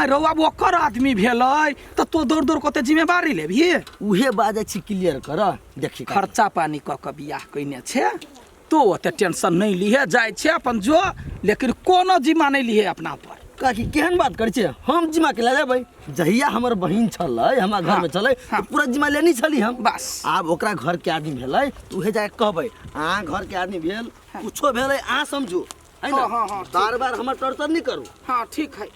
नहि रौ, आब ओकर आदमी भेलै तऽ तो दौड़ दौड़ कते जिम्मेवारी लेबही? उहे बात जाइ छी क्लियर कर देखी काकी। खर्चा पानी कऽ कऽ बियाह कयने छै, तो ओते टेंशन नहि लिहे। जाइ छै अपन जो, लेकिन कोनो जिम्मा नहि लिहे अपना पर। काकी, केहन बात करै छियै? हम जिम्मा के लए लेबै? जहिया हमर बहिन छलै हमरा घर में छलै, तऽ पूरा जिम्मा लेनी छली हम। बस। आब ओकरा घर के आदमी भेलै तऽ उहे जाके कहबै, अहाँ घर के आदमी भेल, कुछो भेलै अहाँ समझू है ना। हाँ, हाँ, हाँ, ठीक। बार बार हमर टॉर्चर नहीं करू। हाँ, ठीक है।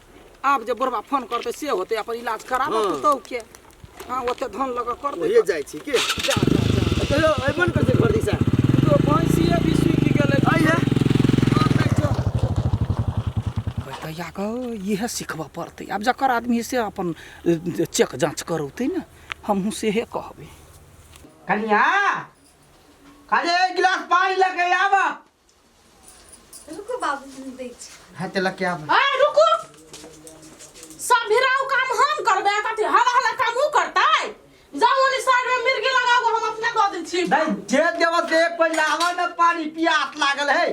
आब जे बुढ़बा फोन करतै से होतै, अपन इलाज कराबऽ। हाँ। पुतहु के हाँ ओते धन लगा कर ओहे जाइ छी के। जा जा जा। कहियो अयबन कर छै घर दिशा। तो भैंसिए भी सूखि गेलै। आइए। भैया के इएह सिखबऽ पड़तै। आब जकर आदमी से अपन चेक जाँच करौतै ने, हमहूँ सेहे कहबै। कनिया, खाली एक गिलास पानी लके आब। रुकू बाबू, हम दै छी। हाँ, ते लके आब। ए रुकू, सब भिराउ काम हम करबै, कथी हला हला काम ऊ करतै? जाउ ओनी साइड में मिर्गी लगाउ, हम अपने दऽ दै छी। नहीं जे देव से एक कोई लावा न, पानी प्यास लागल है।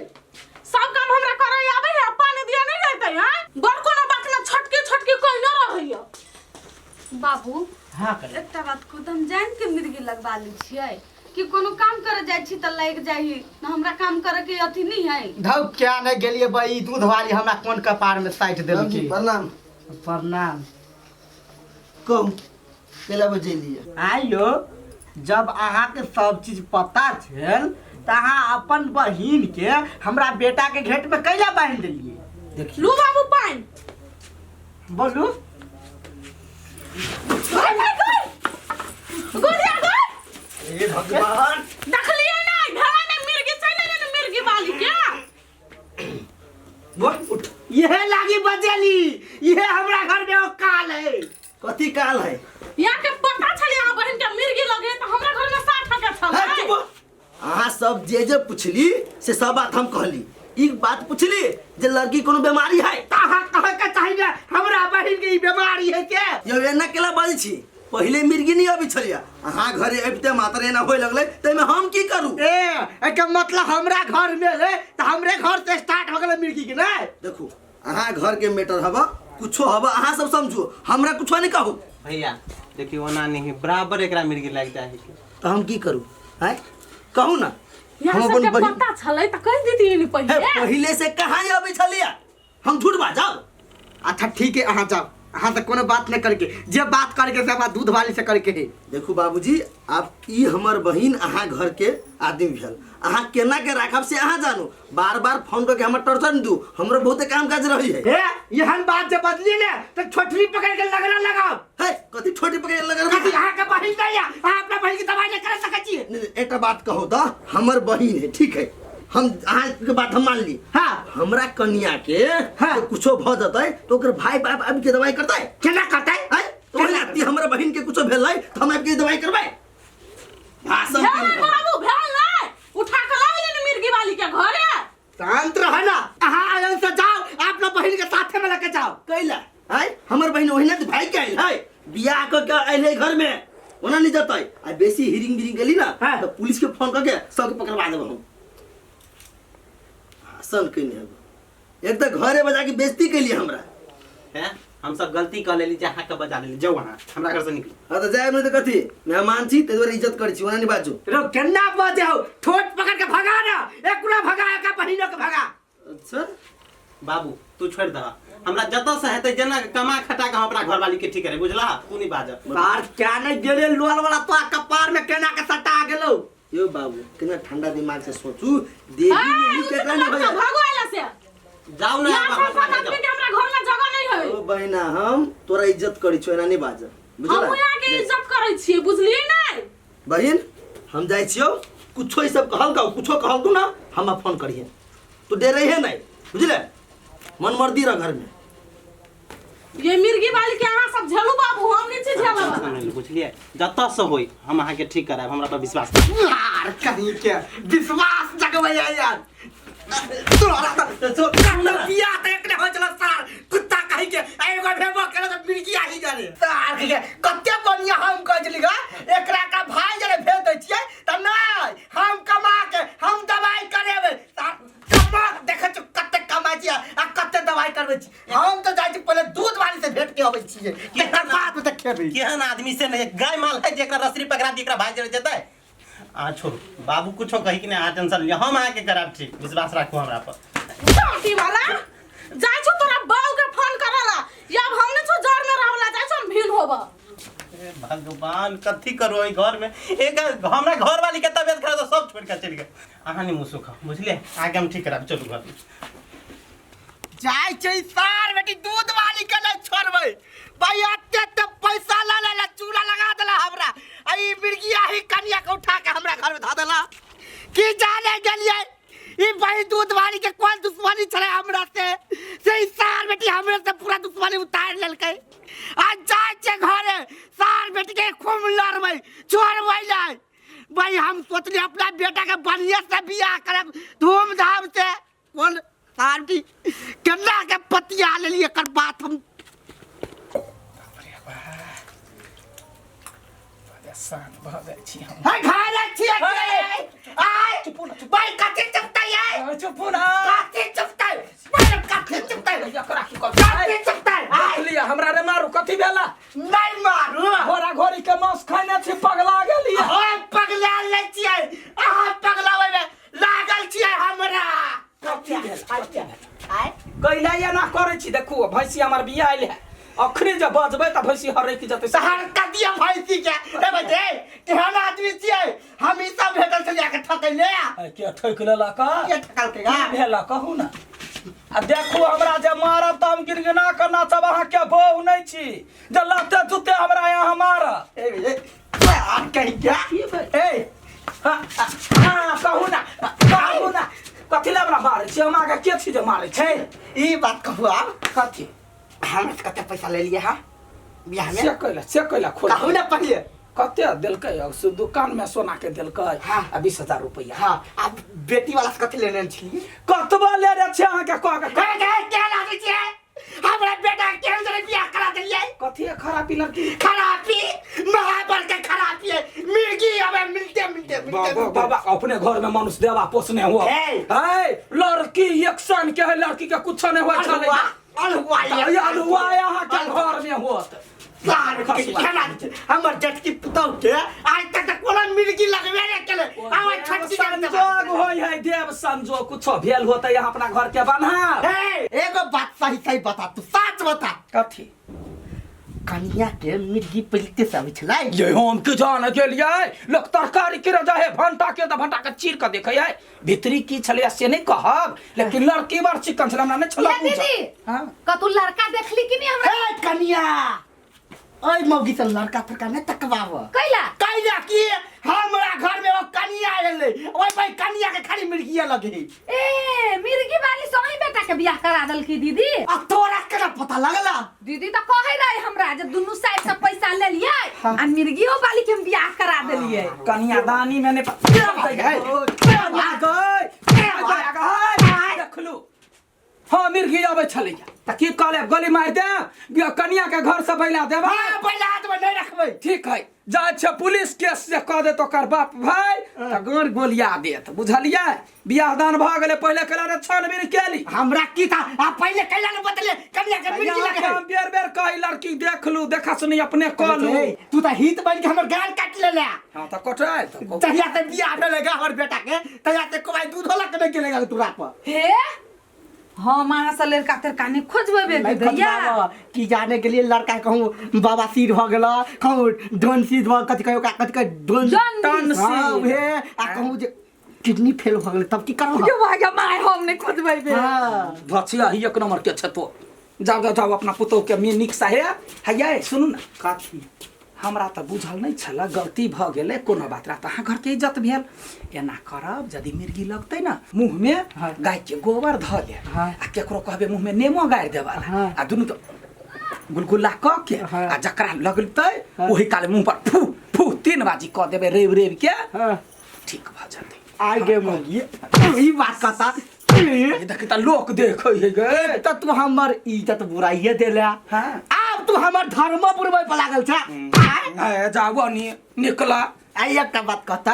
सब काम हमरा करे आबै है, पानी दिया नहीं रहतै? हैं, बड़ कोनो बात न, छोटकी छोटकी कोई न रहैया। बाबू। हाँ कनिया। एकटा बात कहू तऽ हम जानि के मिर्गी लगबा लै छियै कि कोनो काम करे जाइ छी तऽ लागि जाइ है न, हमरा काम करे के अथी नहीं है। धौ, क्या नहीं गेलिए बई, दूध वाली हमरा कोन कपार में साइट देलकी। प्रणाम। प्रणाम। कहू, केला बजेलिए? आइयो जब अहाँके सब चीज पता छल तऽ अहाँ अपन बहिन के हमरा बेटा के घेट में कैला बान्हि देलिए? देखिए। लू बाबू पानि। बोलू। गोलिया गोल। हे भगवान! देखलिए नहीं भेला ने मिर्गी चलि एलै ने मिर्गी वाली के। बोल, उठ। यह लागी बजेली, यह हमरा घर में काल है। कथी काल है? यहाँ के पता छलै अहाँ बहिन के मिर्गी लगे तऽ हमरा घर में 60 के छलै। हे, चुप। अहाँ सब जे जे पुछली से सब बात हम कहली। ई बात पुछली जे लड़की कोनो बीमारी है? तऽ अहाँ कहे के चाही ने हमरा बहिन के ई बीमारी है के। यौ, एना केला बाजै छी? पहिले मिर्गी नहीं अबै छलियै, अहाँ घरे अबिते मात्र एना होय लगलै, ताहिमे हम की करू? ए, एकर मतलब हमरा घर में है तऽ हमरे घर से स्टार्ट हो गेलै मिर्गी के नहीं? देखू, अहाँ घर के मैटर हवा, कुछो हवा अहाँ सब समझू, हमरा कुछो नहीं कहू। भैया देखियो, ओना नहीं बराबर एकरा मिर्गी लागि जाइ है। तऽ हम की करू आँय, कहू ना। यहाँ हम सबके अपन बहिन पता छलै तऽ कहि दितियै ने हे, पहिले। पहिले से कहाँ अबै छलियै? हम झूठ बाजब? अच्छा ठीक है, अहाँ जाओ। अहाँ से कोनो बात नहीं करके, जे बात करके से हमरा दूध वाली से करके है। देखू बाबूजी, आब ई हमर बहिन अहाँ घर के आदमी भेल, अहाँ केना के राखब से अहाँ जानू। बार बार फोन करके हमर टॉर्चर नहीं दू, हमरो बहुते काम काज रही है। ए, एहन बात जे बदली ने तो छोटरी पकड़ के लगना लगाओ। हे, कथी छोटी पकड़ के लगना? कथी अहाँ के बहिन नहीं है? अहाँ अपना बहिन के दवाई नहीं कर सकै छी? नहीं, नहीं, एकटा बात कहू तऽ, हमर बहिन है, ठीक है, हम अहाँ के बात हम मान ली। हमरा कनिया के तो कुछो भ जतै तो ओकर भाई बाप आबि के दवाई करतै? केना करतै? आँय? तो ओहिना ती हमरा बहिन के कुछो भेलै तऽ हम आबि के दवाई करबै? भाषण भेल के बाबू, भेल नहि, उठा के लऽ गेलै ने मिर्गी वाली के घरे। शांत रह ना। अहाँ आंगन से जाओ, अपना बहिन के साथे में लेके जाओ। कैला आँय? हमर बहिन ओहिना तऽ भागि के आयल है, बियाह कऽ के आयल है घर में, ओना नहीं जतै। आ बेसी हिरिंग बिरिंग गेली ना तऽ पुलिस के फोन कऽ के सबके पकड़वा देब हम। भाषण केने हेब, एक तऽ घरे बजा के बेइज्जती केलिए हमरा। हैं, हम सब गलती कऽ लेली जे अहाँके बजा लेली। जाउ अहाँ हमरा घर से निकलू। हाँ तऽ जायब नहि तऽ कथी? मेहमान छी ताहि दुआरे इज्जत करै छी, ओना नहि बाजू। रो, केना बजे हो? ठोट पकड़ के भगा ना, एकरा भगा, एका बहिनो के भगा। अच्छा बाबू, तू छोड़ि दह, हमरा जतऽ से हेतै जेना कमा खटा के हम अपना घरवाली के ठीक करे, बुझला? तू नहीं बाजब। सार क्या नहीं गेले, लोल वाला तो कपार में केना के सटा गेलो। यो बाबू, केना ठंडा दिमाग से सोचू, देवी नहीं केकरा नहीं होया। भागो आइला से। जाउ ना। यहाँ आब सब हमरा आदमी के हमरा घर में जगह नहीं है। ओ बहिना, हम तोरा इज्जत करै छियो, एना नहीं बाजब, बुझला? हम यहाँ के इज्जत करै छियै, बुझलियै नहीं? बहिन, हम जाइ छियौ। कुछो ई सब कहल कहू, कुछो कहल तू ना हमरा फोन करिहे, तू डरे है नहीं, बुझले? मन मर्दी रह घर में। ये मिर्गी वाली के अहाँ सब झेलू बाबू, हम नहीं छी झेलऽ वाला। समझ बुझलियै, जतऽ से होई हम अहाँके ठीक करायब, हमरा पर विश्वास करू। यार कहीं के विश्वास जगबै है यार तोरा त बिया त एकने हो चल सार कुत्ता कहीं के एगो भेबो करे त मिर्गी आही जाने सार के कते बढ़िया। हम कहै छली गा एकरा का भाई जरे भेज दै छियै त नै, हम कमा के हम दवाई करेबै। सार कमा देखै छियै कते कमाइ छियै आ कते दवाई करबै छी। हम तऽ जाइ छी पहिले दूध वाली से भेंट के अबै। छियै तकर बाद तऽ खेबै। केहन आदमी से नहीं गाय माल है जेकरा रसरी पकड़ा दी एकरा भाग जेतै। अहाँ छोड़ू बाबू कुछो कही कि नहीं, अहाँ टेंशन लिअ, हम अहाँके करायब ठीक, विश्वास राखू हमरा पर। चौकी वाला जाइ छौ तोरा बाऊ के फोन करला या अब हमने छौ जर में रहला जाइ छौ हम भिन होब। हे भगवान कथी करू एहि घर में, एक हमरा घर वाली के तबियत खराब सब छोड़ के चलि गेल। अहाँ नहीं मुँह सुखाउ बुझलियै, अहाँके हम ठीक करायब, चलू घर में। जाइ छै सार बेटी दूध वाली के नहीं छोड़बै भाई, एते एते पैसा ला ले ला चूड़ा लगा देला हमरा, आ ई मिर्गिया ही कनिया के उठा के हमरा घर में धऽ देला। की जाने गेलियै ई भाई दूध वाली के कोन दुश्मनी छलै हमरा से, से ई सार बेटी हमरे से पूरा दुश्मनी उतारि लेलकै। आ जाइ छै घरे सार बेटी के खूब लड़बै छोड़बै नहीं भाई। हम सोचलियै अपना बेटा के बढ़िया से बियाह करब धूमधाम से, कोन आंटी केना के पतिया लेलियै एकर बात हम परेशान भऽ जाइ छी हम। हे घरे छियै आय भाई कथी चुपतै आय? चुपू ना, कथी चुपतै भाई, कथी चुपतै, एकरा की कहबै? कथी चुपतै आय? देख लिअ हमरा रे मारू कथी भेला? नहीं मारू, घोड़ा घोड़ी के मांस खाने छी पगला गेलियै। हम पगला लै छियै, अहाँ पगलाबै में लागल छियै हमरा। कथी भेल? कथी भेल? कैला एना करै छी? देखू भैंसी हमर बिया आयल है, अखनी जे बजबै तऽ भैंसी हरकि जेतै। तहन कदिया भैंसी के रे बजे केहन आदमी छियै हम, ई सब भेटल छलियै के ठकैले। के ठकि लेलक? के ठकलकै? की भेल कहू ना। आ देखू हमरा जे मारब तऽ हम गिनगिना कऽ नाचब, अहाँके बहु नहि छी जे लत्ते जुत्ते हमरा यहाँ मारब। ए आ कहि क्या ए हाँ हाँ, कहू ना, कहू ना कथी लए हमरा मारै छी? हम अहाँके के छी जे मारै छी? ई बात कहू आब। कथी? हमरा से कते पैसा ले लिए हाँ बियाह में? से कैला, से कैला खोल कहू ना पहिले। कते देलकै? से दुकान में सोना के देलकै। हाँ। आ 20,000 रुपैआ। हाँ, आ बेटी वाला से कथी लेने छलियै? कतबा लेने छै अहाँके कह के? हे हे के लागै छियै हमरा बेटा के केहन तरह बियाह करा देलियै? कथी है खराबी लड़की? खराबी महाबर के खराबी है, मिर्गी हमें मिलते मिलते मिलते। बाबा अपने घर में मनुष्य देवा पोसने हुआ हे। है लड़की एक सन के है, लड़की के कुछ नहीं हुआ छलै। अलहुआ अलहुआ यहाँ के घर में होत। सार के केना छै हमर जटकी पुतौह के आज तक तऽ कोनो मिर्गी लगबे नहि केलै, आब छोटकी के संजोग होय है देव संजोग, कुछो भेल होतै यहाँ अपना घर के बन्हा। हे एगो बात सही सही बता, तू सच बता। कथी? कनिया के मिर्गी पलते से अबै छलै। ये हम की जान गेलियै, लोक तरकारी के रहे भंटा के तऽ भंटा के चीर के देखै है भीतरी की छलै से नहीं कहब, लेकिन लड़की बड़ चिकन छलै, हमरा नहीं छलै ये बुझल। दीदी हाँ कतू लड़का देखली कि नहीं हमरा? हे कनिया ओइ मौगी से लड़का फड़का नहीं तकबाब। कैला? कैला कि हमरा घर में ओ कनिया एलै, ओइ भाई कनिया के खाली मिर्गिया लगे। ए मिर्गी वाली सोही बेटा के बियाह करा देलकी दीदी। आ तोरा केना पता लगला? दीदी तो कहे रहे हमरा जे दुनू साइड से पैसा ले लियै आ मिर्गियो वाली के हम बियाह करा देलियै। कन्यादानी में नहीं देखलू। हाँ मिर्गी आबै छलैया तऽ की कहले गोली मारि देब, कनिया के घर से बैला देब। हाँ बैला देबै, नहीं रखबै। ठीक है, जाइ छै पुलिस केस से कह देत ओकर बाप भाई तऽ गोर गोलिया देत, बुझलियै? बियाह दान भऽ गेलै, पहिले केला रे छानबीन केली। हमरा की था आ पहिले कैला ने बतले कनिया के मिर्गी लगे। हम बेर बेर कही लड़की देखलू, देखा सुनी अपने कहलू। तू तऽ हित बन के हमर गाल काटि लेले। हाँ तऽ कटै तऽ तहिया से बियाह भेलै गा हमर बेटा के, तहिया से कोई दूधो लग नहीं गेलै गा तोरा पर। हे हम अहाँ से लड़का तड़का नहीं खोजबेबे नहीं भैया। खोजबाबऽ। की जाने के लिए लड़का कहूँ बाबा सिर भऽ गेल, कहूँ डोन सिर भऽ कथी कहियो कथी कहे डोन जॉन्डिस। हाँ उहे, आ कहूँ जे किडनी फेल भऽ गेलै तब की करब? यो भाग्य my हम नहीं खोजबेबे। हाँ बचिया ही एक नंबर के छतो। जाओ जाओ जाओ अपना पुतोह के मी नीक सा हे हैया। सुनू ना कथी? हमरा तऽ बुझल नहि छल, गलती भऽ गेलै, कोनो बात रह, तऽ अहाँ घरके इज्जत भेल। एना करब यदि मिर्गी लगतै ने मुँहमे गायके गोबर धऽ लेब, हाँ। आ केकरो कहबै मुँहमे नेमो गाड़ि देबऽ हाँ। आ दुनू के गुलगुल्ला कऽ के हाँ। आ जकरा लगतै ओहि काल मुँह पर फू फू 3 बाजी कऽ देबै रेव रेव के, हाँ। ठीक भऽ जेतै। आइ गे मौगी ई बात कहता ये देखी तऽ लोक देखै है गे। तऽ तू हमर इज्जत बुराइए देला। हाँ। आब तू हमर धर्म बुरबै पर लागल छ। जाबो नी निकला। आ एकटा बात कहता,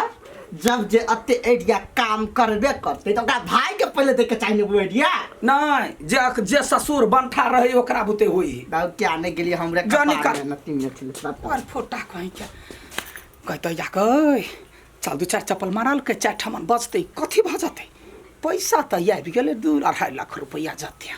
जब जे अते एरिया काम करबे करते तो ओकरा भाई के पहले देखे चाहिए ने वो एरिया। नहीं, जे जे ससुर बनठा रहे ओकरा बुते होई। बाबू क्या नहीं गेलिए हमरे जानी कपार कर। में नती में छले बाप। और फोटा कहीं क्या कहते जाके चल दू चार चप्पल मारल के चार ठमन बचते कथी भऽ जतै, पैसा तऽ आबि गेलै 2-2.5 लाख रुपैआ जते।